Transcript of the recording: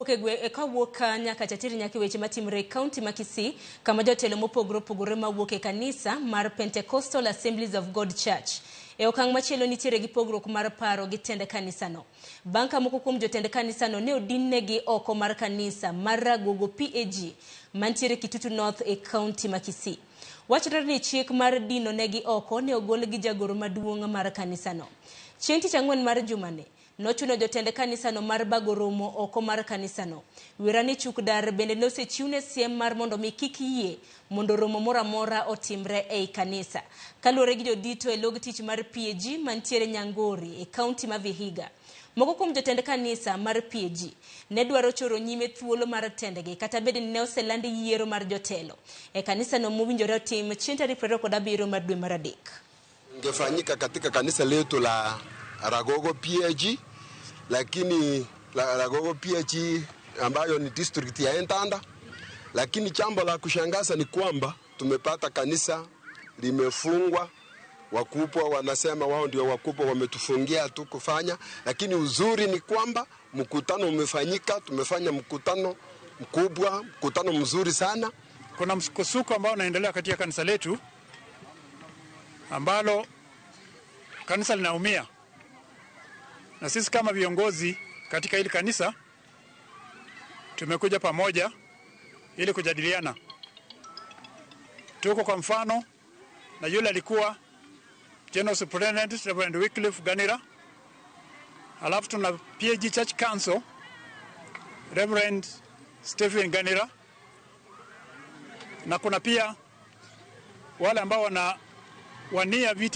Kawuok nyaka chatiri nyaka weche matimore e kaunti ma Kisii, kama jotelo mopogore opogore mawuok e kanisa mar Pentecostal Assemblies of God Church. E okang' machielo, nitiere gi pogruok mar paro gi tend kanisano. Bang' ka moko kuom jotend kanisano ne odinnegi oko mar kanisa mar Ragogo PAG mantiere Kitutu North e kaunti ma Kisii. Wachore ni chik mar dino negi oko ne ogol gi jagoro maduong' mar kanisano. Chieng' Tich Ang'wen mar jumani, nochuno jotend kanisano mar bago romo oko mar kanisano. Werani Chukdar bende nosechiwne siem mar mondo mi kik yie mondo romo moro amora otimre ei kanisa. Kaluwore gi jodito e log tich mar PAG mantiere Nyangori e kaunti ma Vihiga. Moko kuom jotend kanisa mar PAG ne dwaro choro nyime thuolo mar tendgi kata bed ni ne oseland yiero mar jotelo e kanisano mowinjore otim chieng' tarik 27 mar dwe mar adek. Ingefanyika katika kanisa letu la Ragogo PAG, lakini la Ragogo PAG ambayo ni district ya Entanda, lakini jambo la kushangaza ni kwamba tumepata kanisa limefungwa. Wakubwa wanasema wao ndio wakubwa, wametufungia tu kufanya, lakini uzuri ni kwamba mkutano umefanyika. Tumefanya mkutano mkubwa, mkutano mzuri sana. Kuna msukosuko ambao unaendelea katika kanisa letu ambalo kanisa linaumia, na sisi kama viongozi katika hili kanisa tumekuja pamoja ili kujadiliana. Tuko kwa mfano na yule alikuwa General Superintendent Reverend Wycliffe Ganira, alafu tuna PAG Church Council Reverend Stephen Ganira, na kuna pia wale ambao wana wania viti.